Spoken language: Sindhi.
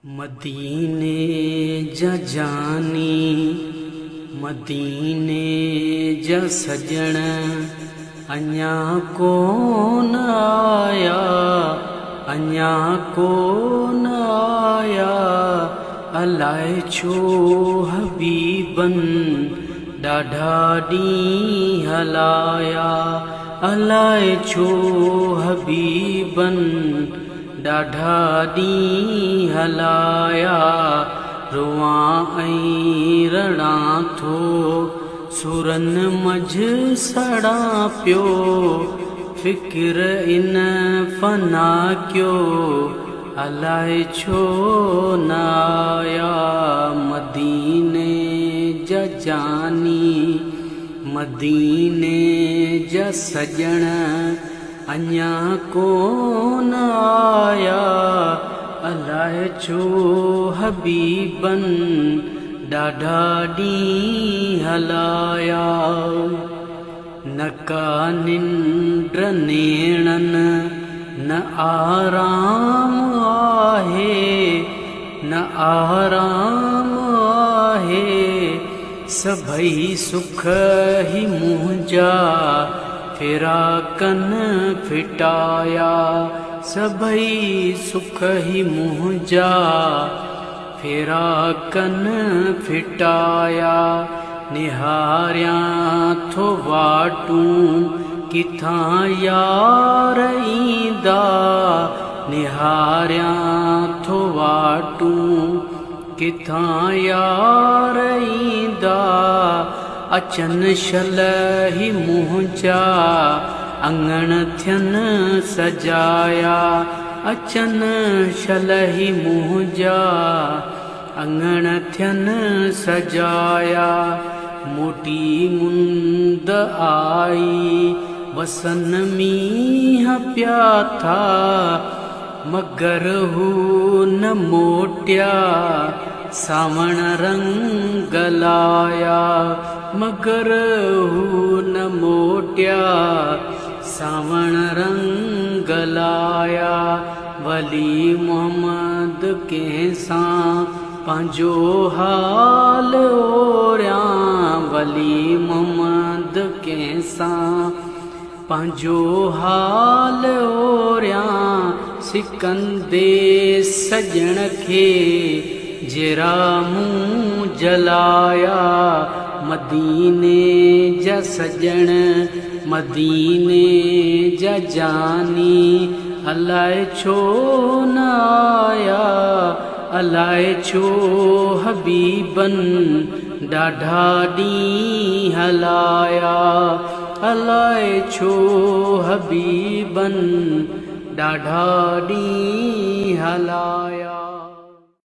مديني جا جاني، مديني جا سڄڻ، اڃا ڪونه آيا، اڃا ڪونه آيا، الائي ڇو حبيبن ڏاڍا ڏينهن هلايا، الائي ڇو حبيبن ڏاڍا ڏينهن هلايا، روئان ۽ رڙان ٿو، سورن منجهه سڙان پيو، فڪر ان فنا ڪيو، الائي ڇو نه آيا، مديني جا جاني، مديني جا سڄڻ. اڃا ڪونه آيا، الائي ڇو حبيبن ڏاڍا ڏينهن هلايا. نه ڪا ننڊ نيڻن نه آرام آهي، نه آرام آهي، سڀئي سک هي منهنجا فراقن ڦٽايا، سڀئي سک هي منهنجا فراقن ڦٽايا، نهاريان ٿو واٽون ڪٿان يار ايندا، نهاريان ٿو واٽون ڪٿان يار ايندا، اچن شل هي منهنجا اڱڻ ٿين سجايا، اچن شل هي منهنجا اڱڻ ٿين سجايا، موٽي مند آئي وسن مينهن پيا ٿا. مگر هو نه موٽيا، سانوڻ رنگ لايا، مگر هو نه موٽيا، سانوڻ رنگ لايا، ولي محمد ڪنهن سان پنهنجو حال اوريان، ولي محمد ڪنهن سان. پنهنجو حال اوريان سڪندي سڄڻ کي جيرا مون جلايا مديني جا سڄڻ مديني جا جاني الائي ڇو نه آيا الائي ڇو حبيبن ڏاڍا ڏينهن هلايا. الائي ڇو حبيبن ڏاڍا ڏينهن هلايا.